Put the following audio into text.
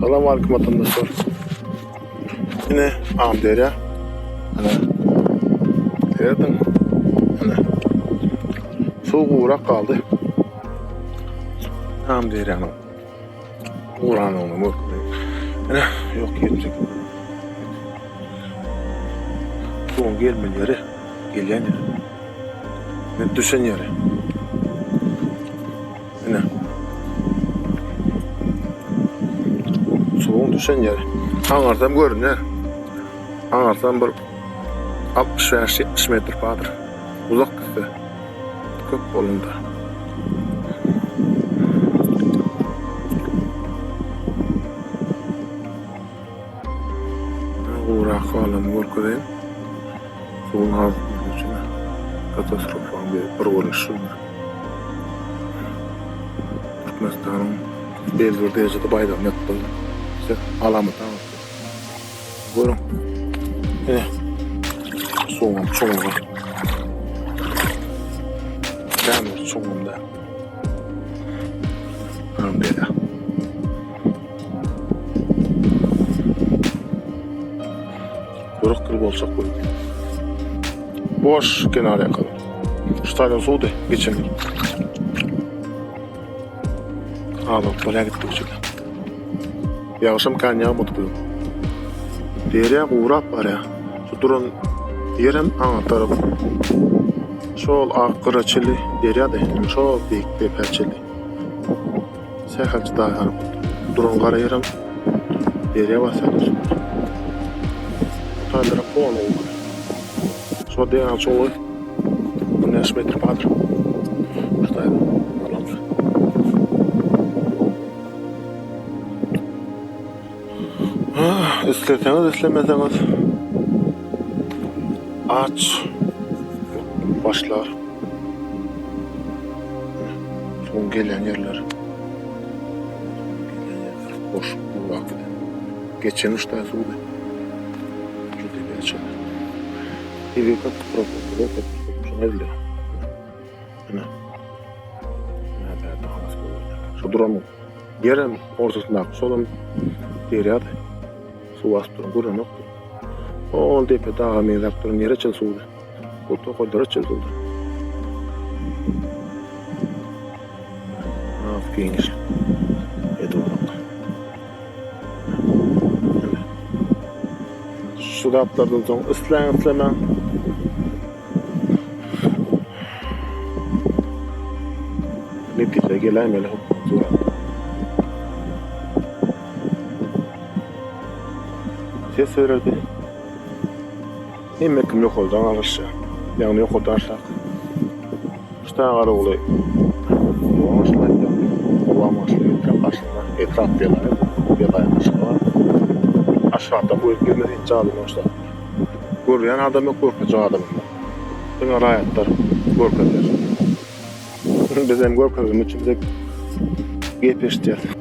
Salam aleyküm vatandaşlar. Yine Amderya. Ana. Serediň. Ana. Suw gurak galdy. Amderyanyň guranyny görkezeyim. Ine, ýok ýetjek. Suwuň gelmeli ýeri, gelýän ýeri. Ine düşen ýeri. Ine. Suwuň düşen ýeri. Aňarsam görünýär. Aňarsam bir 65-70 metr bardyr. Uzak gitse. Köp bolanda. Gurak galany görkezeýin. Suwuň az üçin katastrofanyň bir, bir görnüşi. Türkmenistanyň belli bir derejede baýdagyny ýapdylar. İşte alamat aňyrda. Görüň. Ine. Suwuň çuňlugy. Kän bir çuňlugynda. Böyle. 40 ýyl boljak bu. Boş kenar ýakalar. Şu taýdan suwdy geçen ýyl. Azalyp barýar gitdikçe. Ýagyşam kän ýagmady bu ýyl. Derýa gurap barýar. Şu duran ýerem aňa tarap. Şol ak gyra çenli derýady. Şol beýik depä çenli. Sähelçe daýhanyp duran gara ýerem derýa basýardy. Bu taýlara pol boldy. Şo derýanyň çuňlugy 15 metr bardyr. Şu taýda alamda. Isleseňiz, islemeseňiz aç başlar. Suwuň gelýän ýerleri. Gelýän ýerleri boş gurak giden. Geçen üç tane suwdy. Şu depä çenli. Tebigy katastrofa, şoňa edilýär. Ine. Şu duran ýerem ortasyndaky şolam derýady. Suw basyp duran görünenokdy. Ol depe daga meňzäp duran ýere çenli suwdy. Bu tokaýlara çenli suwdy. Az giňişlik edip Şu zatlardan soň isläň islemäň Netije geläýmeli hökman surat. Ses bererdi. Hemme kim ýokardan garaşýar. Ýagny ýokardan aşak. Şu taý garawuly oba maşyny aýtýar. Oba maşyny etrap başlygyna, etrap welaýat, welaýat Aşgabat. Aşgabatdan bu ýere girmez hiç adam ýok şu zatlar. Görýän adam ýok, görkezjek adam hem ýok. Diňe raýatlar görkezýär. Biz hem görkezmek üçin bize gep eşitýäs.